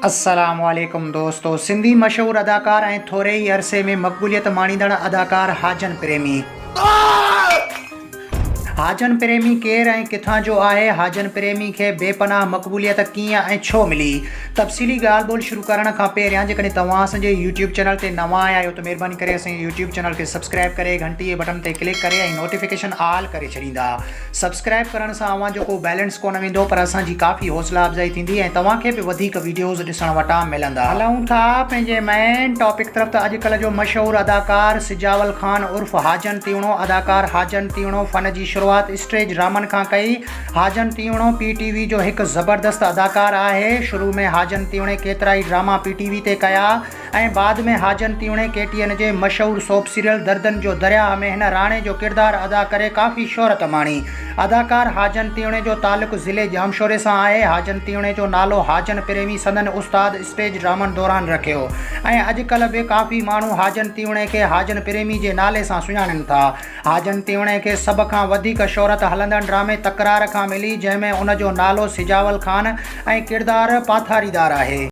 السلام عليڪم دوستو سنڌي مشهور اداڪار ۽ ٿوري ئي عرصي ۾ مقبوليت ماڻيندڙ اداڪار حاجن پريمي. حاجن پريمي ڪير ۽ ڪٿان جو آهي؟ حاجن پريمي کي بي پناهه مقبوليت ڪيئن ۽ ڇو ملي؟ تفصيلي ڳالهه ٻولهه شروع ڪرڻ کان پهريان جيڪڏهن توهان اسان جي يوٽيوب چينل تي نوان آيا آهيو ته مهرباني ڪري اسان جي يوٽيوب چينل کي سبسڪرائب ڪري گهنٽي جي بٽڻ تي ڪلڪ ڪري ۽ نوٽيفڪيشن آل ڪري ڇڏيندا. سبسڪرائب ڪرڻ سان اوهان جو ڪو بيلنس ڪونه ويندو پر اسان جي ڪافي حوصلا افزائي ٿيندي ۽ توهان کي به وڌيڪ ويڊيوز ڏسڻ وٽان ملندا. هلون ٿا پنهنجي مين ٽاپڪ طرف ته اڄڪلهه جو مشهور اداڪار سجاول خان عرف حاجن تيوڻو اداڪار حاجن تيوڻو فن جي شروعات اسٽيج ڊرامن کان ڪئي. حاجن تيوڻو پي ٽي وي جو هڪ زبردست اداڪار آهي. شروع ۾ حاجن تيوڻي ڪيترائي ڊراما پي ٽي وي تي ڪيا. ۽ بعد ۾ حاجن تيوڻي ڪي ٽي اين جي مشهور سوپ سيريل دردن جو درياهه ۾ هن راڻي جو ڪردار ادا ڪري ڪافي شهرت ماڻي. اداڪار حاجن تيوڻي جو تعلق ضلعي ڄامشوري سان آهي. حاجن تيوڻي جو نالو حاجن پريمي سندن استاد اسٽيج ڊرامن دوران رکيو ۽ اڄڪلهه به ڪافي ماڻهو حاجن تيوڻي کي حاجن پريمي جي نالي سان سڃاڻين ٿا. حاجن تيوڻي کي سڀ کان وڌيڪ شهرت هلندڙ ڊرامي تڪرار کان ملي جنهن ۾ ان جو نالو سجاول خان ۽ ڪردار پاٿاريدار آهي.